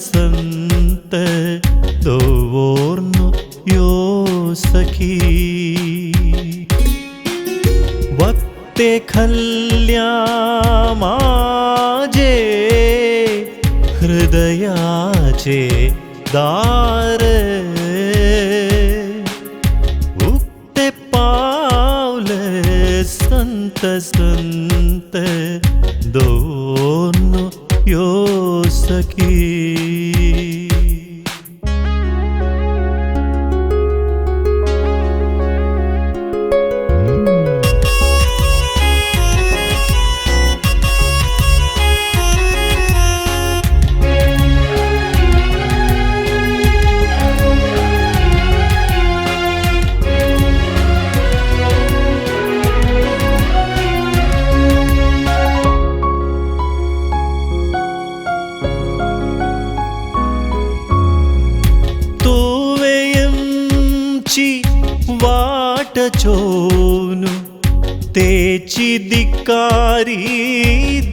संत दवरनु यो सखी। वक्ते खल्ल्या माझे हृदयाचे दार, उक्ते पावल संत संत दवरनु यो सखी। वाट चोवनु तेची धिकारी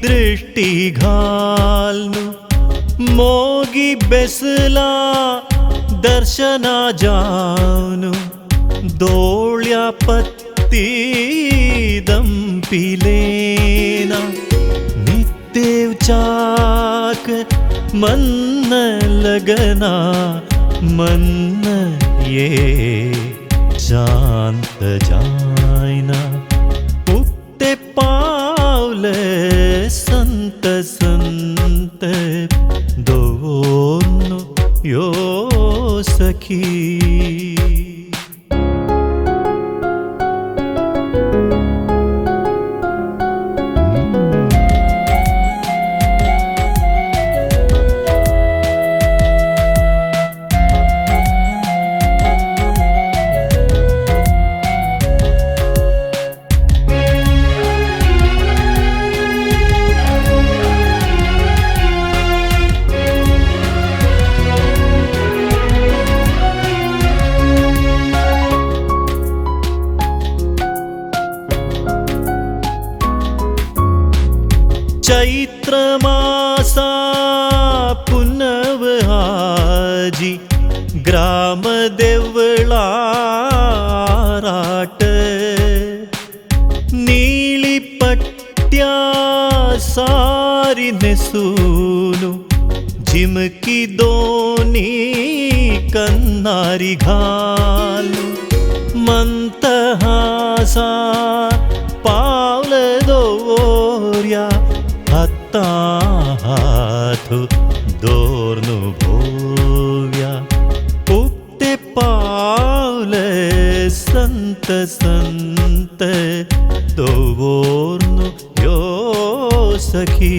दृष्टी घालनु, मोगी बेसला दर्शना जावनु, दोळ्या पत्ती दंपिलेना, नित्यवचाक मन लगना मन ये शांत जायना, उक्ते पावल संत संत दवरनु यो सखी। चैत्र मासा पुनव हाजी ग्राम देवळा राट, नीळी पट्ट्या सारी नेसूनु, जिमकी दोनी कन्नारी घालू, मंतहासा पावल दोर्या, हाता हात दोरनु भोव्या, उक्ते पावल संत संत दवरनु यो सखी।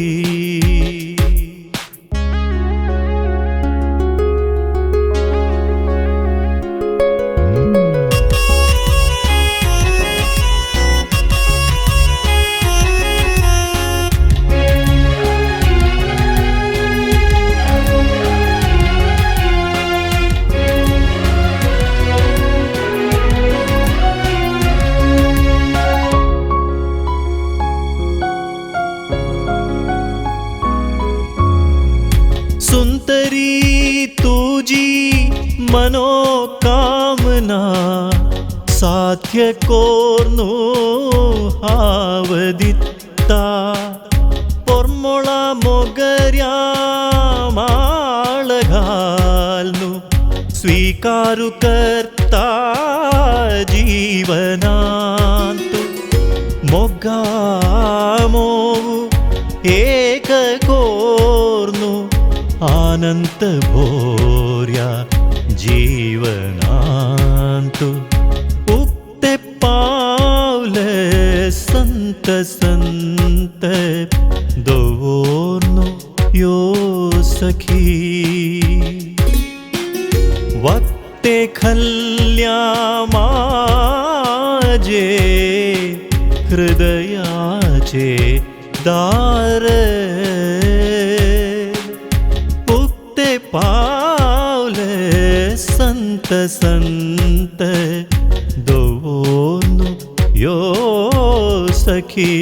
सुंदरी तुझी मनोकामना साध्य कोरनु हावदित्ता, पोर्मोळा मोगर्या माळ घालनु, स्वीकारू करता जीवनांतु, मोगामोवु एक कोरनु, आनंद भोर्या जीवनांतु, उक्ते पावल संत संत दवरनु यो सखी। वक्ते खल्ल्या माझे हृदयाचे दार, उक्ते पावल संत संत दवरनु यो सखी।